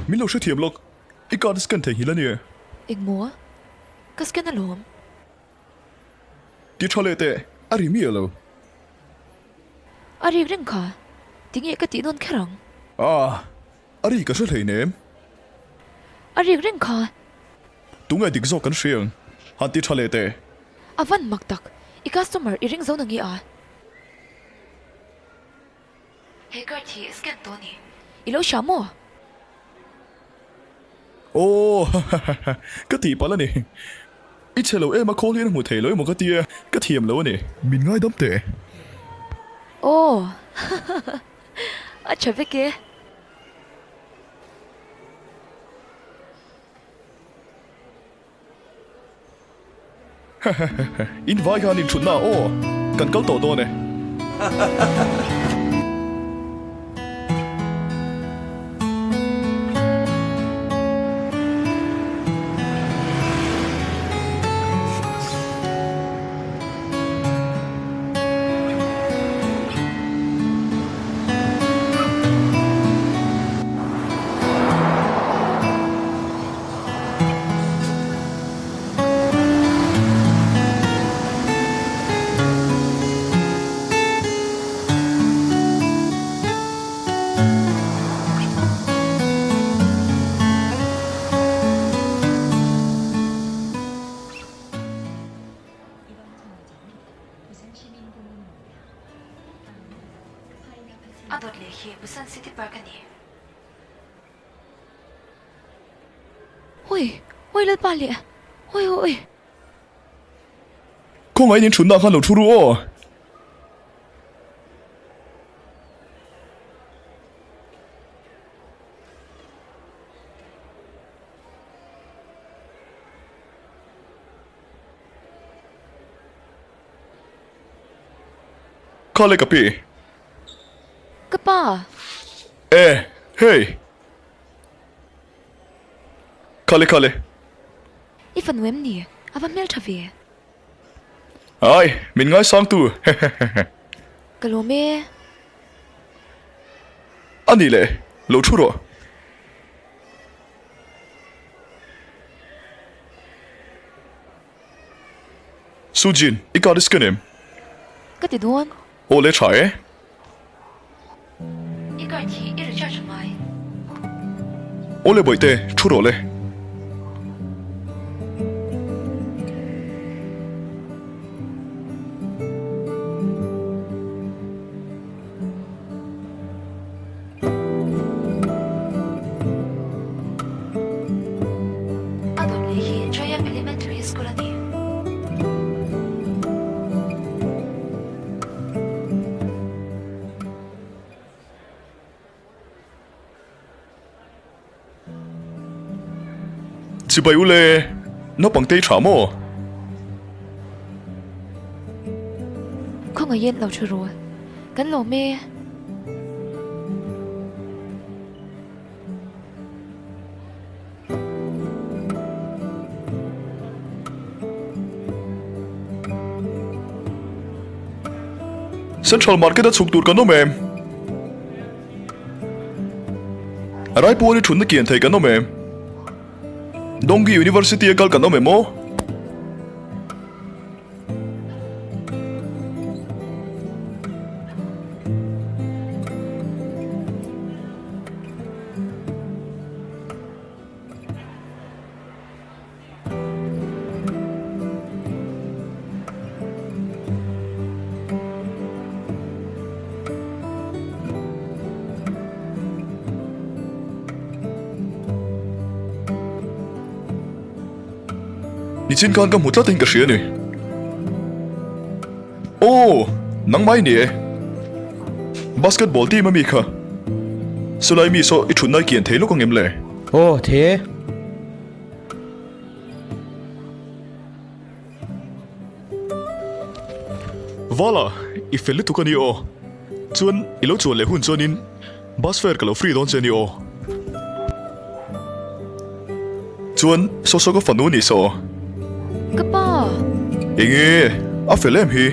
Min lo hrethiam lawk. I card scan theihnghilh a nia. Engmaw? Ka scan alawm. Ti tha leh teh, a ri miah lo. A rik reng kha, tinge ka tih nawn kher ang? Ah, a ri ka hre hleinem. A rik reng kha. Tunge dik zawk kan hria ang, han ti tha leh teh. A van mak tak, i customer i ring zo na nge a? He card hi scan tawh a ni. I lo hria maw? Aw, ka tih palh a ni. I chhe lo em a khawl hian a hmu thei lo emaw ka tia, ka thiam lo a ni. Min ngaidam teh. Aw, a tha vek e. In vai khan in thutna aw, kan kal tawh dawn e. A dawt leh hi Busan City Park a ni. Oi, oi Lalpa leh, oi oi oi. Khawngaih in thutna khan lo thu ru aw. Kha le ka pi. Ka pa. E, hei. Khale khale. I fanu em ni? A va hmel tha ve. Ai, min ngaisang tu. Hehehehe. Ka lawm e. A nih le, lo thu rawh. Sujin, i card i scan em? Ka ti dawn. Aw le tha e. I card hi i recharge ngai. Aw le bawihte, thu rawh le. A dawt leh hi Joyam Elementary School a ni. Chibai ule, naupang te i tha maw? Khawngaihin lo thu ru, kan lawm e. Central Market a chhuk tur kan awm em? Raipuari thutna kian thei kan awm em? Donggi University a kal kan awm em aw? Nichin khan ka hmu tlat in ka hria a ni. Aw, nangmah i ni e. Basketball team ami kha. Sulai mi saw i thutna i kian thei lawk ang em le? Aw, the. Vala, i fel lutuk a ni aw. Chuan i lo chuan leh hun chuanin bus fare ka lo free dawn che a ni aw. Chuan saw saw ka fanu a nih saw. Ka pa! Enge a fel em hi?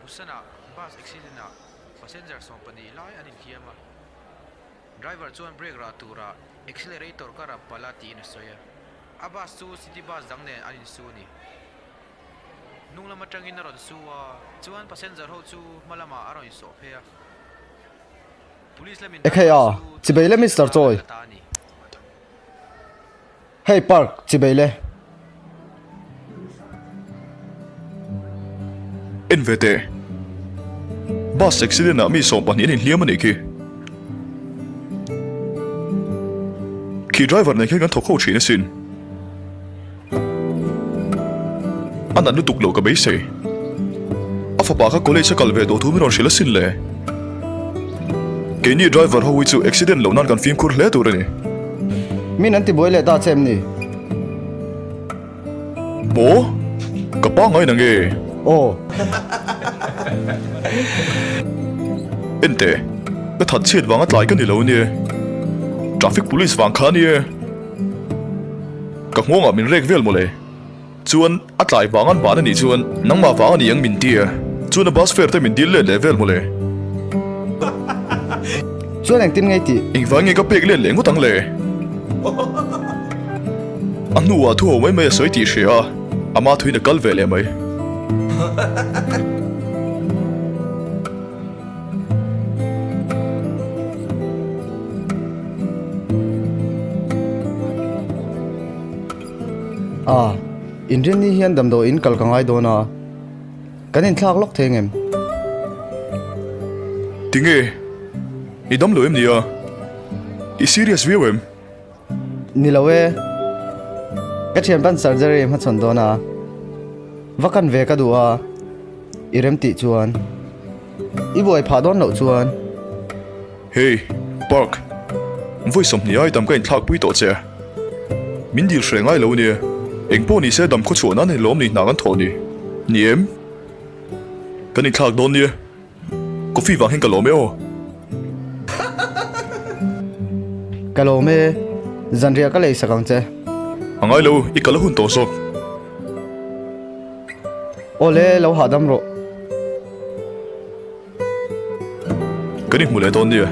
Busan-ah bus accident-ah passenger 12 lai an inhliam a. Driver chuan brake rah turah accelerator ka rap palh a tiin a sawi a. A bus chu city bus dang nen an insu a ni. Hnung lam atangin a rawn su a, chuan passenger ho chu hma lamah a rawn insawh phei a. Police lamin Ekhei driver a, chu chibei le Mister tan Choi. an la ta a ni. Hei Park, chibei le. En ve teh. Bus accident ah mi 20 an inhliam a nih khi. Khi driver nen khian kan thawk ho thin asin. A nat lutuk loh ka beisei. A fapa kha college a kal ve tawh thu min rawn hrilh asin le. Keini driver ho hi chu accident loh nan kan fimkhur hle tur a ni. Min an tibuai leh ta che em ni? Maw? Ka pangngai na nge? Aw. Enteh, ka that chhiat vanga tlai ka ni lo anie. Traffic police vang kha anie. Ka nghawngah min rek vel mawle. Chuan a tlai vang an ban a nih chuan nangmah vang a ni ang min ti a. Chuan a bus fare te min dil let leh vel mawle. Chuan engtin ngei tih? Engvang nge ka pek let leh ngawt ang le? A hnuah thu ho mai mai a sawi tih hria a, ama thuin a kal ve leh mai. A, inrinni hian damdawi in kal ka ngai dawn a, kan inthlak lawk thei ngem? Tinge? I dam lo em ni a? I serious viau em? Ni lo e. Ka thianpan surgery hmachhawn dawn a, va kan ve ka duh a, i rem tih chuan. I buai phah dawn loh chuan. Hey, Park. Vawi 20 ai tam ka inthlakpui tawh che. Min dil hreh ngai lo nia. Eng pawh ni se dam khaw chhuah nan lawm ni hna kan thawh ni. Ni em? Kan inthlak dawn nia. Coffee vang hian ka lawm e aw. Ka lawm e. Zanriah ka lei sak ang che. A ngai lo, i kal a hun tawh zawk. Awle, lo hahdam rawh. Kan inhmu leh dawn nia.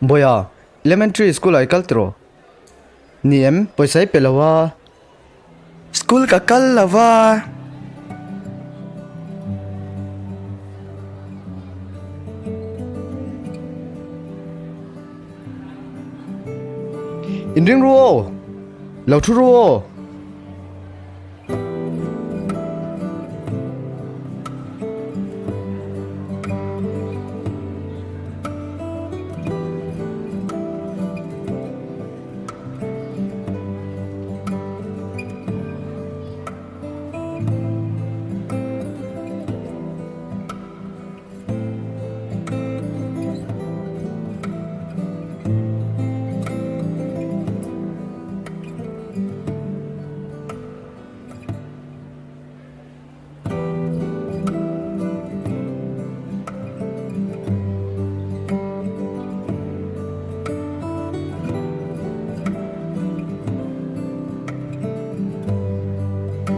Bawiha, Elementary school ah i kal tiraw? Ni em, pawisa i pe lo a. School ka kal lo va. Inring ru aw! Lo thu ru aw!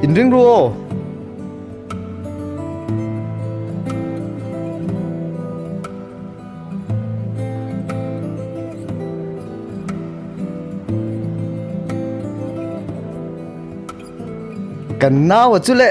Inring ru aw! Kan nau a chu le.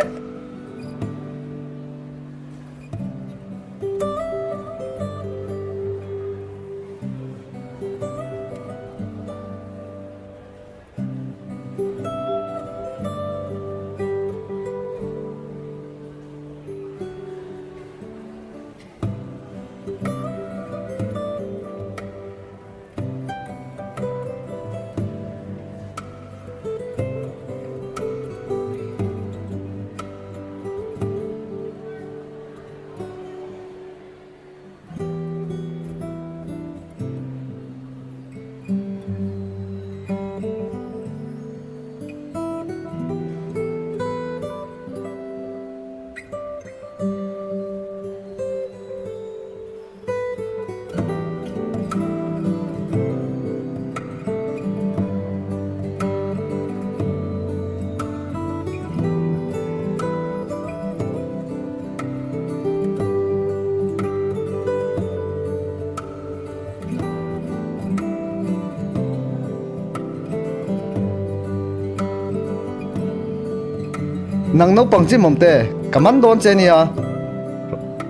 Nang naupang chimawm te, ka man dawn che nia.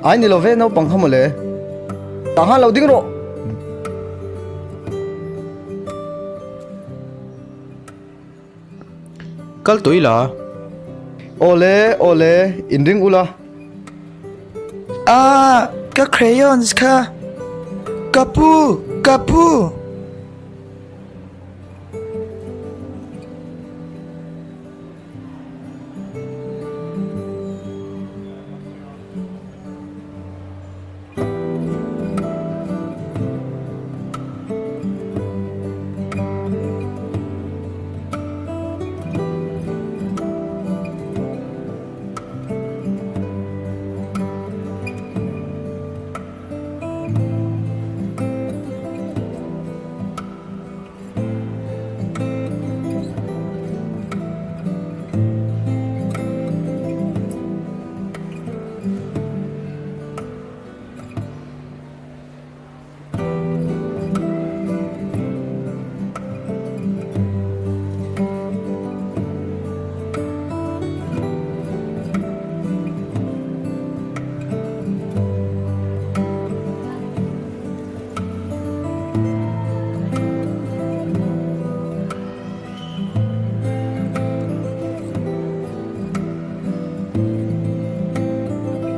Ai ni lo ve naupang kha mawle. Tah khan lo ding rawh. Kal tawh ila. Awle, awle, inring ula. Ah, ka crayons kha. Ka pu, ka pu.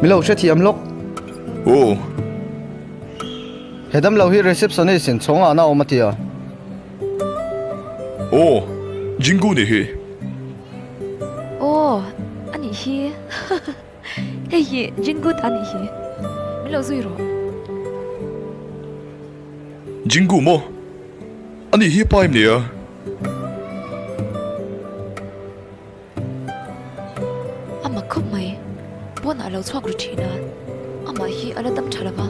Min lo hrethiam lawk. Aw. He damlo hi receptionist in chhawng ah na awm a ti a. Aw, Jingu nih hi. Aw, a nih hi. Hei hi Jingu ta nih hi. Min lo zui rawh. Jingu maw? A nih hi pa em nia? A mak khawp mai. Pawnah a lo chhuak ru thin a. Amah hi a la dam tha lova,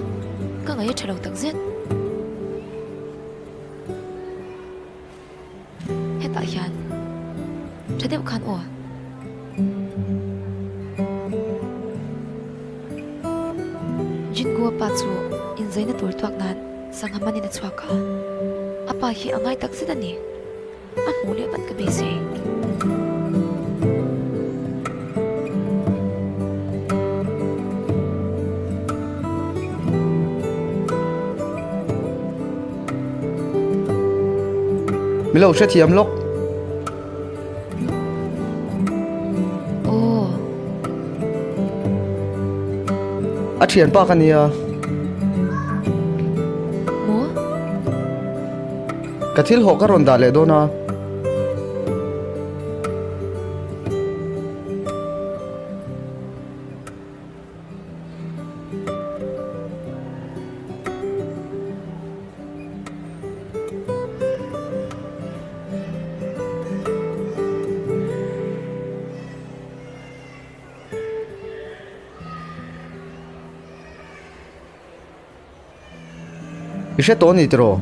ka ngaih a tha lo takzet. Hetah hian tha deuh khan aw. Jingua pa chu inzaina tur tuak nan sangha manin a chhuak a, a pa hi a ngai takzet a ni. A hmuh leh vat ka beisei. Min lo hrethiam lawk. Aw. A thianpa ka nia. Maw? Ka thil hawh ka rawn dah leh dawn a. I hre tawh a ni tiraw?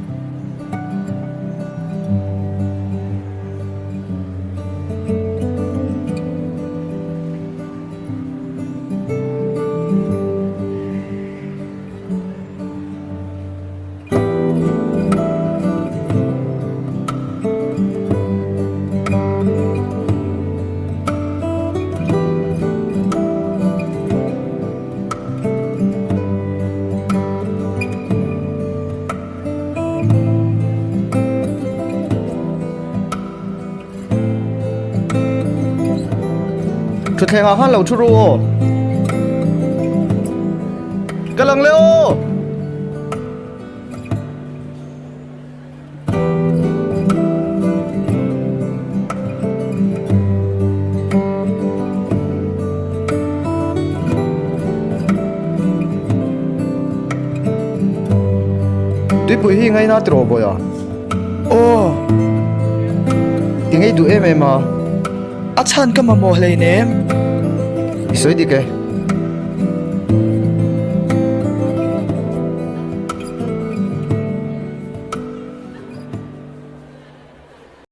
Thutthleng ah khan lo thu ru aw. Ka lang leh aw. Tuipui hi ngaina tiraw bawi a? Aw. Ti ngei duh em em a. A chhan ka mamawh hleinem. I sawi dik e.